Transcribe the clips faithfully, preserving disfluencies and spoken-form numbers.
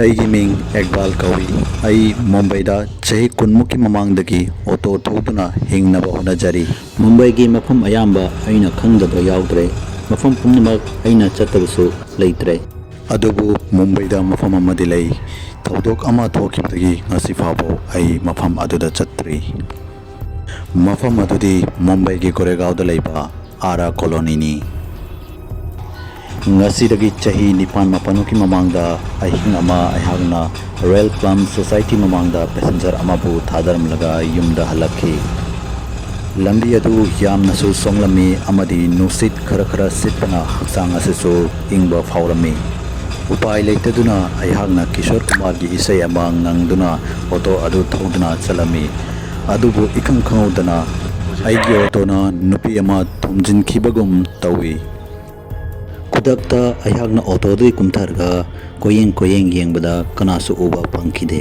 ꯑꯩꯒꯤ ꯃꯤꯡ ꯑꯦꯛꯕꯥꯜ ꯀꯧꯏ꯫ ꯑꯩ ꯃꯨꯝꯕꯩꯗ ꯆꯍꯤ ꯀꯨꯟꯃꯨꯛꯀꯤ ꯃꯃꯥꯡꯗꯒꯤ ꯑꯣꯇꯣ ꯊꯧꯗꯨꯅ ꯍꯤꯡꯅꯕ ꯍꯣꯠꯅꯖꯔꯤ꯫ ꯃꯨꯝꯕꯩꯒꯤ ꯃꯐꯝ ꯑꯌꯥꯝꯕ ꯑꯩꯅ ꯈꯪꯗꯕ ꯌꯥꯎꯗ꯭ꯔꯦ꯫ ꯃꯐꯝ ꯄꯨꯝꯅꯃꯛ ꯑꯩꯅ ꯆꯠꯇꯕꯁꯨ ꯂꯩꯇ꯭ꯔꯦ꯫ ꯑꯗꯨꯕꯨ ꯃꯨꯝꯕꯩꯗ ꯃꯐꯝ ꯑꯃꯗꯤ ꯂꯩ꯫ ꯊꯧꯗꯣꯛ ꯑꯃ ꯊꯣꯛꯈꯤꯕꯗꯒꯤ ꯉꯁꯤ ꯐꯥꯎꯕ ꯑꯩ ꯃꯐꯝ ꯑꯗꯨꯗ ꯆꯠꯇ꯭ꯔꯤ꯫ ꯃꯐꯝ ꯑꯗꯨꯗꯤ ꯃꯨꯝꯕꯩꯒꯤ ꯒꯣꯔꯦꯒꯥꯎꯗ ꯂꯩꯕ ꯑꯥꯔꯥ ꯀꯣꯂꯣꯅꯤꯅꯤ꯫ ꯉꯁꯤꯗꯒꯤ ꯆꯍꯤ ꯅꯤꯄꯥꯟ ꯃꯥꯄꯟꯃꯨꯛꯀꯤ ꯃꯃꯥꯡꯗ ꯑꯍꯤꯡ ꯑꯃ ꯑꯩꯍꯥꯛꯅ ꯔꯣꯌꯦꯜ ꯄꯥꯜꯝ ꯁꯣꯁꯥꯏꯇꯤ ꯃꯃꯥꯡꯗ ꯄꯦꯁꯦꯟꯖꯔ ꯑꯃꯕꯨ ꯊꯥꯗꯔꯝꯂꯒ ꯌꯨꯝꯗ ꯍꯜꯂꯛꯈꯤ꯫ ꯂꯝꯕꯤ ꯑꯗꯨ ꯌꯥꯝꯅꯁꯨ ꯁꯣꯡꯂꯝꯃꯤ ꯑꯃꯗꯤ ꯅꯨꯡꯁꯤꯠ ꯈꯔ ꯈꯔ ꯁꯤꯠꯄꯅ ꯍꯛꯆꯥꯡ ꯑꯁꯤꯁꯨ ꯏꯪꯕ ꯐꯥꯎꯔꯝꯃꯤ꯫ ꯎꯄꯥꯏ ꯂꯩꯇꯗꯨꯅ ꯑꯩꯍꯥꯛꯅ ꯀꯤꯁꯣꯔ ꯀꯨꯃꯥꯔꯒꯤ ꯏꯁꯩ ꯑꯃ ꯉꯪꯗꯨꯅ ꯑꯣꯇꯣ ꯑꯗꯨ ꯊꯧꯗꯨꯅ ꯆꯠꯂꯝꯃꯤ꯫ ꯑꯗꯨꯕꯨ ꯏꯈꯪ ꯈꯪꯍꯧꯗꯅ ꯑꯩꯒꯤ ꯑꯣꯇꯣꯅ ꯅꯨꯄꯤ ꯑꯃ ꯊꯣꯝꯖꯤꯟꯈꯤꯕꯒꯨꯝ ꯇꯧꯏ꯫ ꯈꯨꯗꯛꯇ ꯑꯩꯍꯥꯛꯅ ꯑꯣꯇꯣꯗꯒꯤ ꯀꯨꯝꯊꯔꯒ ꯀꯣꯏꯌꯦꯡ ꯀꯣꯏꯌꯦꯡ ꯌꯦꯡꯕꯗ ꯀꯅꯥꯁꯨ ꯎꯕ ꯐꯪꯈꯤꯗꯦ꯫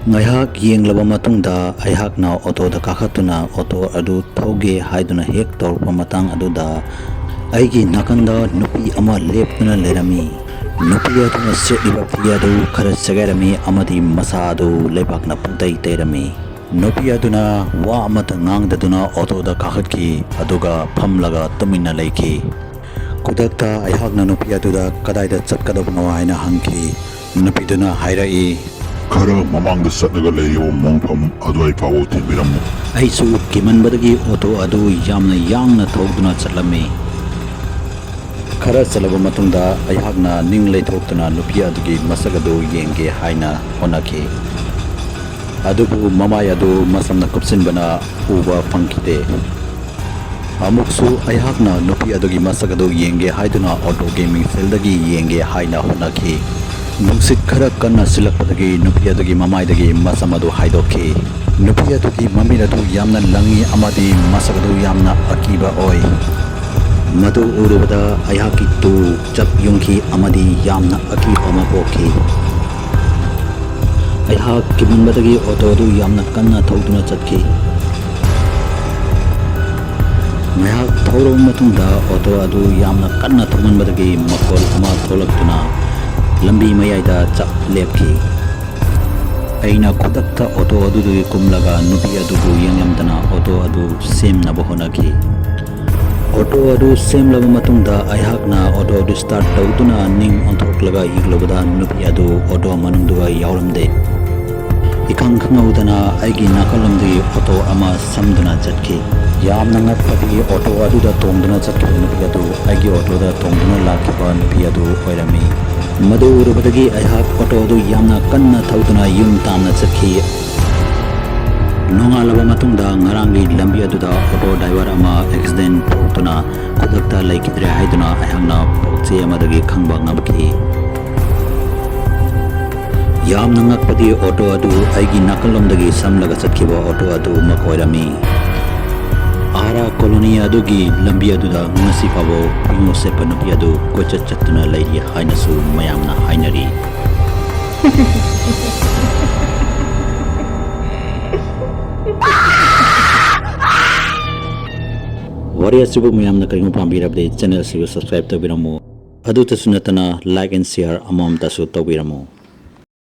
ꯉꯥꯏꯍꯥꯛ ꯌꯦꯡꯂꯕ ꯃꯇꯨꯡꯗ ꯑꯩꯍꯥꯛꯅ ꯑꯣꯇꯣꯗ ꯀꯥꯈꯠꯇꯨꯅ ꯑꯣꯇꯣ ꯑꯗꯨ ꯊꯧꯒꯦ ꯍꯥꯏꯗꯨꯅ ꯍꯦꯛ ꯇꯧꯔꯛꯄ ꯃꯇꯥꯡ ꯑꯗꯨꯗ ꯑꯩꯒꯤ ꯅꯥꯀꯟꯗ ꯅꯨꯄꯤ ꯑꯃ ꯂꯦꯞꯇꯨꯅ ꯂꯩꯔꯝꯃꯤ꯫ ꯅꯨꯄꯤ ꯑꯗꯨꯅ ꯁꯦꯠꯂꯤꯕ ꯐꯤ ꯑꯗꯨ ꯈꯔ ꯁꯦꯒꯥꯏꯔꯝꯃꯤ ꯑꯃꯗꯤ ꯃꯁꯥ ꯑꯗꯨ ꯂꯩꯕꯥꯛꯅ ꯄꯨꯡꯇꯩ ꯇꯩꯔꯝꯃꯤ꯫ ꯅꯨꯄꯤ ꯑꯗꯨꯅ ꯋꯥ ꯑꯃꯠꯇ ꯉꯥꯡꯗꯗꯨꯅ ꯑꯣꯇꯣꯗ ꯀꯥꯈꯠꯈꯤ, ꯑꯗꯨꯒ ꯐꯝꯂꯒ ꯇꯨꯃꯤꯟꯅ ꯂꯩꯈꯤ꯫ ꯈꯨꯗꯛꯇ ꯑꯩꯍꯥꯛꯅ ꯅꯨꯄꯤ ꯑꯗꯨꯗ "ꯀꯗꯥꯏꯗ ꯆꯠꯀꯗꯕꯅꯣ?" ꯍꯥꯏꯅ ꯍꯪꯈꯤ꯫ ꯅꯨꯄꯤꯗꯨꯅ ꯍꯥꯏꯔꯛꯏ, "ꯈꯔ ꯃꯃꯥꯡꯗ ꯆꯠꯂꯒ ꯂꯩꯔꯤꯕ ꯃꯣꯡꯐꯝ ꯑꯗꯨꯋꯥꯏ ꯐꯥꯎꯕ ꯊꯤꯟꯕꯤꯔꯝꯃꯨ꯫" ꯑꯩꯁꯨ ꯀꯤꯃꯟꯕꯗꯒꯤ ꯑꯣꯇꯣ ꯑꯗꯨ ꯌꯥꯝꯅ ꯌꯥꯡꯅ ꯊꯧꯗꯨꯅ ꯆꯠꯂꯝꯃꯤ꯫ ꯈꯔ ꯆꯠꯂꯕ ꯃꯇꯨꯡꯗ ꯑꯩꯍꯥꯛꯅ ꯅꯤꯡ ꯂꯩꯊꯣꯛꯇꯨꯅ ꯅꯨꯄꯤ ꯑꯗꯨꯒꯤ ꯃꯁꯛ ꯑꯗꯨ ꯌꯦꯡꯒꯦ ꯍꯥꯏꯅ ꯍꯣꯠꯅꯈꯤ꯫ ꯑꯗꯨꯕꯨ ꯃꯃꯥꯏ ꯑꯗꯨ ꯃꯁꯝꯅ ꯀꯨꯞꯁꯤꯟꯕꯅ ꯎꯕ ꯐꯪꯈꯤꯗꯦ꯫ ꯑꯃꯨꯛꯁꯨ ꯑꯩꯍꯥꯛꯅ ꯅꯨꯄꯤ ꯑꯗꯨꯒꯤ ꯃꯁꯛ ꯑꯗꯨ ꯌꯦꯡꯒꯦ ꯍꯥꯏꯗꯨꯅ ꯑꯣꯇꯣꯒꯤ ꯃꯤꯡꯁꯦꯜꯗꯒꯤ ꯌꯦꯡꯒꯦ ꯍꯥꯏꯅ ꯍꯣꯠꯅꯈꯤ꯫ ꯅꯨꯡꯁꯤꯠ ꯈꯔ ꯀꯟꯅ ꯁꯤꯜꯂꯛꯄꯗꯒꯤ ꯅꯨꯄꯤ ꯑꯗꯨꯒꯤ ꯃꯃꯥꯏꯗꯒꯤ ꯃꯁꯝ ꯑꯗꯨ ꯍꯥꯏꯗꯣꯛꯈꯤ꯫ ꯅꯨꯄꯤ ꯑꯗꯨꯒꯤ ꯃꯃꯤꯠ ꯑꯗꯨ ꯌꯥꯝꯅ ꯂꯪꯉꯤ ꯑꯃꯗꯤ ꯃꯁꯛ ꯑꯗꯨ ꯌꯥꯝꯅ ꯑꯀꯤꯕ ꯑꯣꯏ꯫ ꯃꯗꯨ ꯎꯔꯨꯕꯗ ꯑꯩꯍꯥꯛꯀꯤ ꯇꯨ ꯆꯞ ꯌꯨꯡꯈꯤ ꯑꯃꯗꯤ ꯌꯥꯝꯅ ꯑꯀꯤꯕ ꯑꯃ ꯄꯣꯛꯈꯤ꯫ ꯑꯩꯍꯥꯛ ꯀꯤꯃꯟꯕꯗꯒꯤ ꯑꯣꯇꯣ ꯑꯗꯨ ꯌꯥꯝꯅ ꯀꯟꯅ ꯊꯧꯗꯨꯅ ꯆꯠꯈꯤ꯫ ꯉꯥꯏꯍꯥꯛ ꯊꯧꯔꯕ ꯃꯇꯨꯡꯗ ꯑꯣꯇꯣ ꯑꯗꯨ ꯌꯥꯝꯅ ꯀꯟꯅ ꯊꯧꯃꯟꯕꯗꯒꯤ ꯃꯈꯣꯜ ꯑꯃ ꯊꯣꯛꯂꯛꯇꯨꯅ ꯂꯝꯕꯤ ꯃꯌꯥꯏꯗ ꯆꯞ ꯂꯦꯞꯈꯤ꯫ ꯑꯩꯅ ꯈꯨꯗꯛꯇ ꯑꯣꯇꯣ ꯑꯗꯨꯗꯒꯤ ꯀꯨꯝꯂꯒ ꯅꯨꯄꯤ ꯑꯗꯨꯕꯨ ꯌꯦꯡꯂꯝꯗꯅ ꯑꯣꯇꯣ ꯑꯗꯨ ꯁꯦꯝꯅꯕ ꯍꯣꯠꯅꯈꯤ꯫ ꯑꯣꯇꯣ ꯑꯗꯨ ꯁꯦꯝꯂꯕ ꯃꯇꯨꯡꯗ ꯑꯩꯍꯥꯛꯅ ꯑꯣꯇꯣ ꯑꯗꯨ start ꯇꯧꯗꯨꯅ ꯅꯤꯡ ꯑꯣꯟꯊꯣꯛꯂꯒ ꯌꯦꯡꯂꯨꯕꯗ ꯅꯨꯄꯤ ꯑꯗꯨ ꯑꯣꯇꯣ ꯃꯅꯨꯡꯗꯨꯒ ꯌꯥꯎꯔꯝꯗꯦ꯫ ꯏꯈꯪ ꯈꯪꯍꯧꯗꯅ ꯑꯩꯒꯤ ꯅꯥꯀꯜꯂꯣꯝꯗꯒꯤ ꯑꯣꯇꯣ ꯑꯃ ꯁꯝꯗꯨꯅ ꯆꯠꯈꯤ꯫ ꯌꯥꯝꯅ ꯉꯛꯄꯗꯤ ꯑꯣꯇꯣ ꯑꯗꯨꯗ ꯇꯣꯡꯗꯨꯅ ꯆꯠꯈꯤꯕ ꯅꯨꯄꯤ ꯑꯗꯨ ꯑꯩꯒꯤ ꯑꯣꯇꯣꯗ ꯇꯣꯡꯗꯨꯅ ꯂꯥꯛꯈꯤꯕ ꯅꯨꯄꯤ ꯑꯗꯨ ꯑꯣꯏꯔꯝꯃꯤ꯫ ꯃꯗꯨ ꯎꯔꯨꯕꯗꯒꯤ ꯑꯩꯍꯥꯛ ꯑꯣꯇꯣ ꯑꯗꯨ ꯌꯥꯝꯅ ꯀꯟꯅ ꯊꯧꯗꯨꯅ ꯌꯨꯝ ꯇꯥꯟꯅ ꯆꯠꯈꯤ꯫ ꯅꯣꯡꯉꯥꯜꯂꯕ ꯃꯇꯨꯡꯗ ꯉꯔꯥꯡꯒꯤ ꯂꯝꯕꯤ ꯑꯗꯨꯗ ꯑꯣꯇꯣ driver ꯑꯃ accident ꯊꯣꯛꯇꯨꯅ ꯈꯨꯗꯛꯇ ꯂꯩꯈꯤꯗ꯭ꯔꯦ ꯍꯥꯏꯗꯨꯅ ꯑꯩꯍꯥꯛꯅ ꯄꯥꯎꯆꯦ ꯑꯃꯗꯒꯤ ꯈꯪꯕ ꯉꯝꯈꯤ꯫ ꯌꯥꯝꯅ ꯉꯛꯄꯗꯤ ꯑꯣꯇꯣ ꯑꯗꯨ ꯑꯩꯒꯤ ꯅꯥꯀꯜꯂꯣꯝꯗꯒꯤ ꯁꯝꯂꯒ ꯆꯠꯈꯤꯕ ꯑꯣꯇꯣ ꯑꯗꯨꯃꯛ ꯑꯣꯏꯔꯝꯃꯤ꯫ ꯑꯥꯔꯥ ꯀꯣꯂꯣꯅꯤ ꯑꯗꯨꯒꯤ ꯂꯝꯕꯤ ꯑꯗꯨꯗ ꯉꯁꯤ ꯐꯥꯎꯕ ꯄꯤꯉꯣ ꯁꯦꯠꯄ ꯅꯨꯄꯤ ꯑꯗꯨ ꯀꯣꯏꯆꯠ ꯆꯠꯇꯨꯅ ꯂꯩꯔꯤ ꯍꯥꯏꯅꯁꯨ ꯃꯌꯥꯝꯅ ꯍꯥꯏꯅꯔꯤ꯫ ꯋꯥꯔꯤ ꯑꯁꯤꯕꯨ ꯃꯌꯥꯝꯅ ꯀꯔꯤꯒꯨꯝꯕ ꯄꯥꯝꯕꯤꯔꯕꯗꯤ channel ꯑꯁꯤꯕꯨ subscribe ꯇꯧꯕꯤꯔꯝꯃꯨ꯫ ꯑꯗꯨꯇꯁꯨ ꯅꯠꯇꯅ like and share ꯑꯃꯃꯝꯇꯁꯨ ꯇꯧꯕꯤꯔꯝꯃꯨ꯫